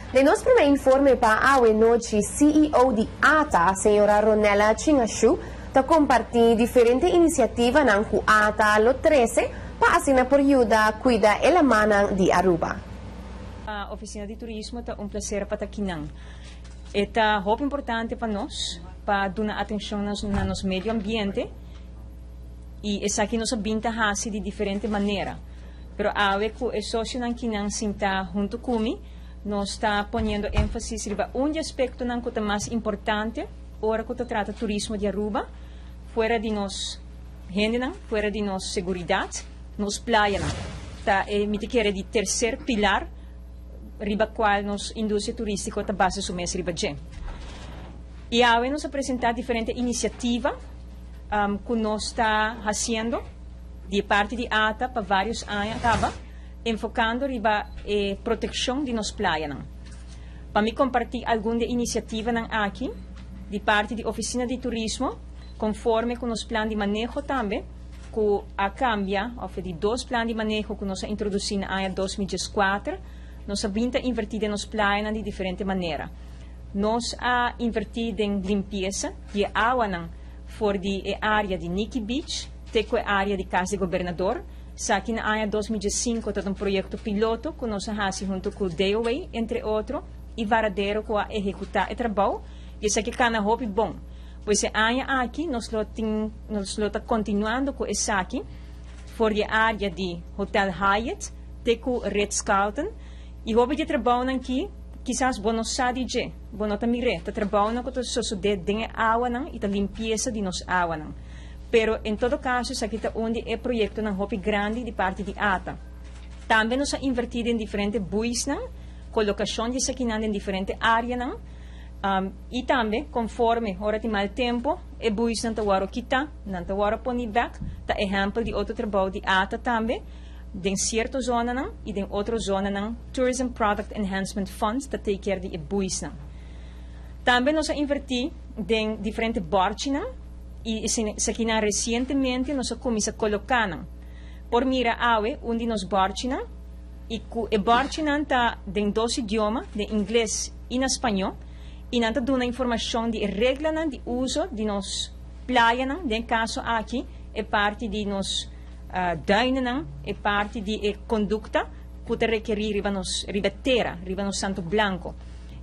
Den nos prome informe pa awe nochi, CEO di ATA, señora Ronella Tjin Asjoe, ta comparti diferente iniciativanan cu ATA lo trece pa asina por yuda cuida e lamannan di Aruba. Oficina di Turismo, ta un placer pa ta akinan. Ta hopi importante pa nos, pa duna atencion na nos medio ambiente y esaki nos a bin ta hasi di diferente manera. Pero awe cu e socionan akinan sinta hunto cu mi, nos ta poniendo enfasis riba un aspecto cu ta mas importante ora cu ta trata turismo di Aruba, fuera di nos hendenan, fuera di nos seguridad, nos playanan. Ta mi ta kere di tercer pilar riba cual nos industria turistico ta basa su mes riba dje. Y awe nos a presenta diferente iniciativa cu nos ta haciendo di parti di ATA pa varios aña caba, enfocando riba proteccion di nos playanan. Pa mi comparti algun di iniciativanan aki, di parti di Oficina di Turismo, conforme cu nos plan di maneho tambe, cu a cambia, of di dos plan di maneho cu nos a introduci na aña 2004, nos a bin ta inverti den nos playanan di diferente manera. Nos a inverti den limpiesa di awanan for di area di Nikki Beach, te cu area di Cas di Gobernador. Esaki na aña 2005 ta un proyecto piloto cu nos a hasi hunto cu DOA, entre otro, y Varadero cu a ehecuta e trabou, y esaki a cana hopi bon. Pues e aña aki nos lo tin, nos lo ta continuando cu esaki for di area di Hotel Hyatt te cu Ritz-Carlton y hopi di trabounan aki kisas bo no sa di dje, bo no ta mire, ta trabounan cu ta sucede den awanan y ta limpiesa di nos awanan. Pero en todo caso, esaki ta un di e proyectonan hopi grandi di parti di ATA. Tambe nos a inverti den diferente boeisnan, colocacion di esakinan den diferente areanan, y tambe conforme ora tin mal tempo, e boeisnan ta wordo kita, nan ta wordo poni back, ta ehempel di otro trabou di ATA tambe, den cierto zonanan y den otro zonanan Tourism Product Enhancement Fund ta take care di e boeisnan. Tambe nos a inverti den diferente borchinan y esakinan recientemente nos a cuminsa coloca. Por mira awe un di nos borchinan y cu e borchinan ta den dos idioma, den Ingles y na Spaño, y nan ta duna informacion di reglanan di uso di nos playanan, den caso aki e parti di nos duinennan, e parti di e conducta cu ta rekeri riba nos riba tera, riba nos Santo Blanco.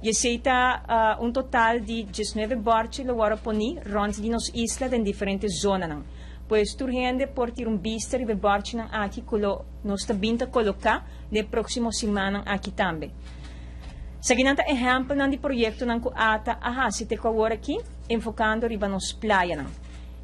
Y esey ta un total di 19 borchi lo wordo poni rond di nos isla den diferente zonanan. Pues tur hende por tira un bista riba e borchinan aki cu lo nos ta bin ta coloca den proximo simannan aki tambe. Esakinan ta ehempelnan di proyectonan cu ATA a hasi te cu awor aki, enfocando riba nos playanan.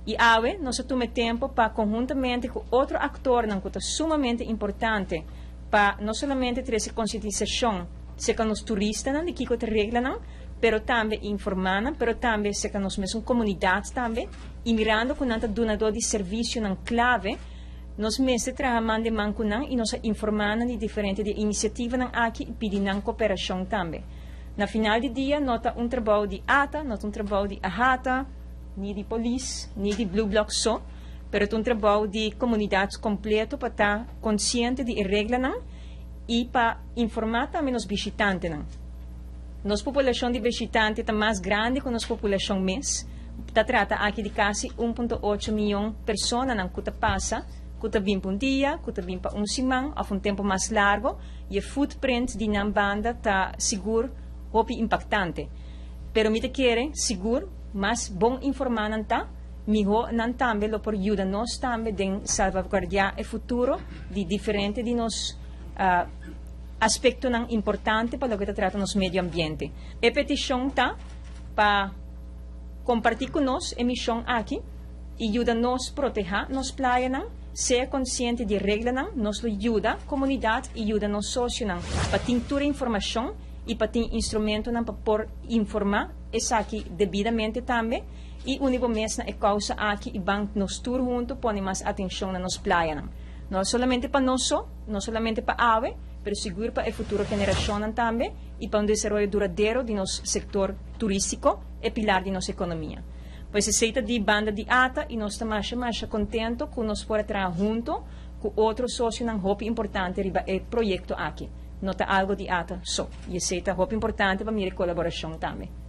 Y awe nos a tuma tempo pa conhuntamente cu otro actornan cu ta sumamente importante pa no solamente trece concientisacion cerca nos turistanan di kico ta reglanan, pero tambe informa, pero tambe cerca nos mes comunidad tambe, y mirando cu nan ta dunador di servicionan clave, nos mester traha man den man cu nan y nos a informa di diferente di iniciativanan aki y pidi nan cooperacion tambe. Na final di dia, no ta un trabou di ATA, no ta un trabou di AHATA, ni di polis, ni di Blue Block so, pero ta un trabou di comunidad completo pa ta consciente di reglanan y pa informa tambe nos bishitantenan. Nos poblacion di bishitante ta mas grandi cu nos poblacion mes. Ta trata aki di casi 1.8 miyon personanan cu ta pasa, cu ta bin pa un dia, cu ta bin pa un siman of un tempo mas largo, y e footprint di nan banda ta sigur hopi impactante. Pero mi ta kere, sigur, mas bon informa nan ta, miho nan tambe lo por yuda nos tambe den salvaguardia e futuro di diferente di nos aspectonan importante pa loke ta trata nos medio ambiente. E peticion ta pa comparti cu nos e mision aki y yuda nos proteha nos playanan, ser consciente di reglanan, nos lo yuda comunidad y yuda nos socionan pa tin tur informacion y pa tin instrumentonan pa por informa esaki debidamente tambe y uni bo mes na e causa aki y ban nos tur hunto pone mas atencion na nos playanan. No solamente pa nos so, no solamente pa awe, pero sigur pa e futuro generacionnan tambe y pa un desaroyo duradero di nos sector turistico e pilar di nos economia. Pues esey ta di banda di ATA y nos ta mas mas contento cu nos por traha hunto cu otro socionan hopi importante riba e proyecto aki. No ta algo di ATA so. Y esey ta hopi importante pa mira colaboracion tambe.